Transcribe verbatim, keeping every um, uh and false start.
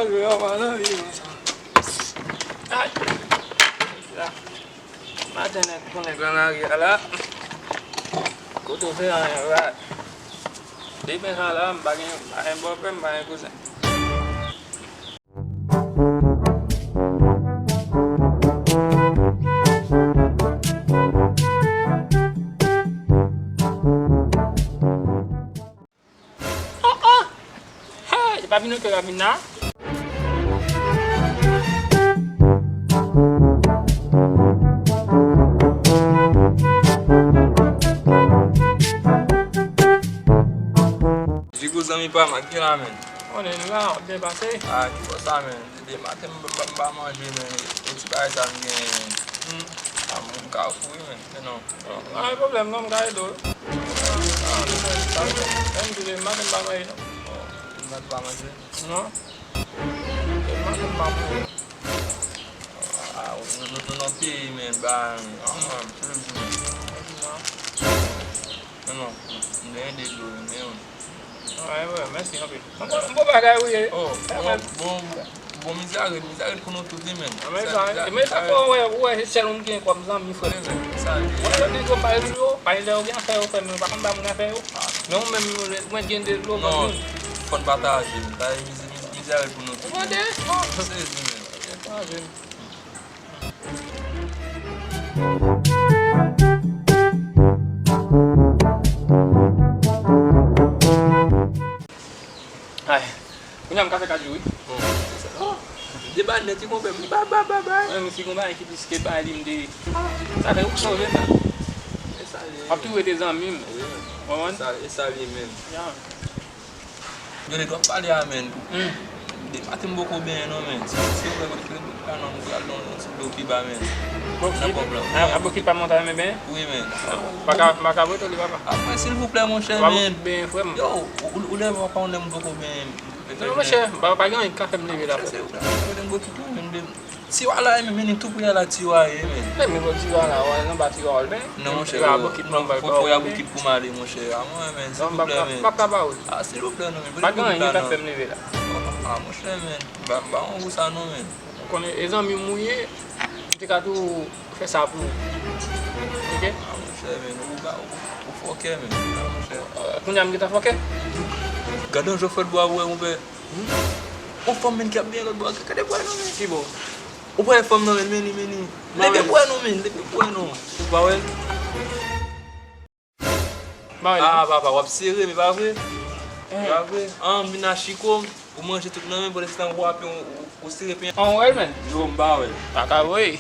Yo, yo, man, nan vi, man, sa. Ay. La. Maten nèt konnen gran lari a la. Kote w fè anyen, la. Demen sa la, m pa gen, pa gen bòpè, m pa gen kouzen. Oh, oh! Hey, e pa vin non ke Ravina. Zigo zanmi pa m, ak ki la, men? On est là, on est passé. Ah, ki fò sa, men? Depi maten m pa, m pa manje, men. Yon ti bagay sa m genyen, men. Hmm. Ah, m ka ofri, men. Men non. Non, pa gen pwoblèm, non, m ka ede w. Ah, men sa, men m di depi maten m pa manje, non. Oh, depi maten pa manje? Non. Depi maten m pa manje. Ah, nou, nou, nou nan peyi, men, ba, ah, m sou di, men. Non, non, m gen ide dlo, men, Wè, wè, mèsi anpil. Bon, bon, bon bagay ou ye. Oh, bon, bon, bon, mizarèd, mizarèd pou nou tout, wi, men. Ah, men sa, men sa fò, wè, wè, se sèl ou m gen kòm zanmi, frè m. Wi, men, sa, wè, lòt nèg yo pa yo, pa lè yo gen afè yo, frè m, yo pa konn ba moun afè yo. Ah. Men ou menm, ou mèt gen de dlo, non, fò n pataje, men. Sa, miz-, miz-, mizarèd pou nou tout, men. Ou mande? Sezi, men. Pataje, men. Ay, kounye a m ka fè kat jou, wi. Bon, se sa. Oh, deba nèt, wi, konpè m. Ba, ba, ba, ba. Mwen, si gon bagay ki plis ke bay li, m te, sa fè ou sove, sa. E sa li ye. W ap toujou rete zanmi m. Wi, men. Konprann? E sa, e sa li ye, men. Ya. Gade, w ap pale a, men. Hmm. Depi maten m poko benyen non, men. Si, si, si w wè, kote kle bouch la non, m pral nan yon ti dlo pi ba, men. Bokit? Nan pòp la. A, a, bokit pa monte a renmen benyen? Wi, men. M pa ka, m pa ka prete w li, papa. Apre, silvouplè, monchè, men. Bokit benyen, frè m. Yo, ou, ou, ou leve papa, ou lè m poko benyen. Non, monchè, pa, pa gen anyen k ka fè m leve la, frè. Silvouplè, monchè, prete m bokit la, men, de Si w a la, men, men, tou prè a la, ti w a ye, men. Men, men, bon, ti w a la, w a nan ba ti w a, men. Non, monchè, fò, fò y a bokit pou m ale, monchè. A mwen, men, silvouplè, men. M p ap ka ba ou l. A, silvouplè, non, men. Pa gen anyen k ap fè m leve la. A, monchè, men. Ba, ba yon gou sa, non, men. Ou konnen, e zanmi m ou ye, m te ka tou fè sa pou ou. Oke? A, monchè, men, ou ba, ou, ou fòkè, men. A, monchè. Kounye a m gentan fòkè? Gade yon jan w fè bwa, wè, monchè. Hmm? On fanm, men, ki ap benyen lòt bò a, gade bwa non, men. Ki bò? Ou pa wè fanm nan, men, men li, men li. Leve bwa non, men, leve bwa non. Ou pa wè l? Ah, papa, w ap sere, men pa vre? Eh. Pa vre? An, m vin a chiko, ou manje tout nan men, pandan se tan ou ape, ou, ou, ou sere pen. An, ou wè l, men? Yo, m pa wè l. Pa ka voye.